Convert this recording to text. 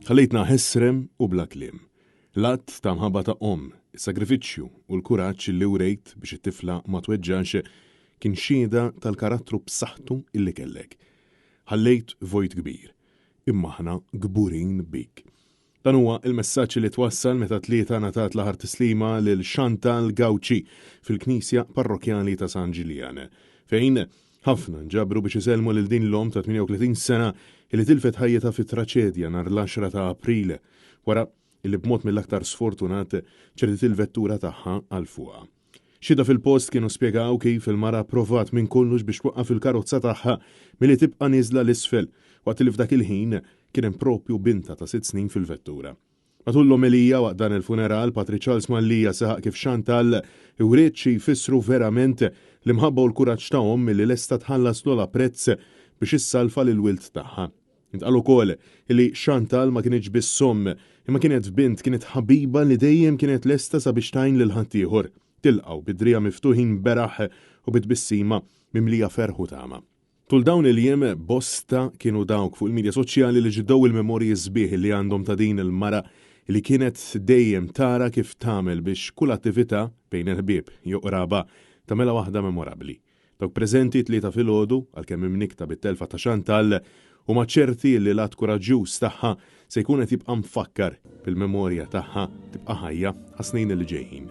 Ħallejtna ħesrem u bla kliem. L-att ta' mħabba ta' omm, is-sagrifiċċju u l-kuraġġ li wrejt biex it-tifla ma tweġġax kien xhieda tal-karattru b'saħħtu illi kellek. Ħallejt vojt kbir, imma aħna kburin bik. Dan huwa l-messaġġ li twassal meta t-Tlieta ngħatat l-aħħar tislima lil Chantal Gauci fil-Knisja Parrokkjali ta' San Ġiljan, fejn ħafna nġabru biex isellmu lil din l-omm ta' 38 sena li tilfet ħajjitha fi traċedja nhar l-għaxra ta' April, wara li b'mod mill-aktar sfortunat ċediet il-vettura tagħha għal fuqha. Xhieda fil-post kienu spjegaw kif il-mara pprovat minn kollox biex twaqqaf il-karozza tagħha milli tibqa' nieżla 'l isfel waqt li f'dak il-ħin kien hemm propju bintha ta' sitt snin fil-vettura. Matul l-omelija waqt dan il-funeral, Patri Charles Mallia saħaq kif Chantal wriet xi jfissru verament l-imħabba u l-kuraġġ ta' omm li lesta tħallas l-ogħla prezz biex issalva lill-wild tagħha. Intqal ukoll li Chantal ma kinitx biss omm, imma kienet bint, kienet ħabiba li dejjem kienet lesta sabiex tgħin lil ħaddieħor, tilqgħu bi driegħa miftuħin beraħ u bi tbissima mimlija ferħ u tama. Tul dawn il-jiem bosta kienu dawk fuq il-midja soċjali li ġiddew il-memorji sbieħ li għandhom ta' din il-mara li kienet dejjem tara kif tagħmel biex kull attività bejn il-ħbieb jew qraba tagħmilha waħda memorabbli. Dawk preżenti t-Tlieta filgħodu, għalkemm imnikkta bit-telfa ta' Chantal, huma ċerti li l-att kuraġġjuż tagħha se jkun qed jibqa' mfakkar bil-memorja tagħha tibqa' ħajja għas-snin li ġejjin.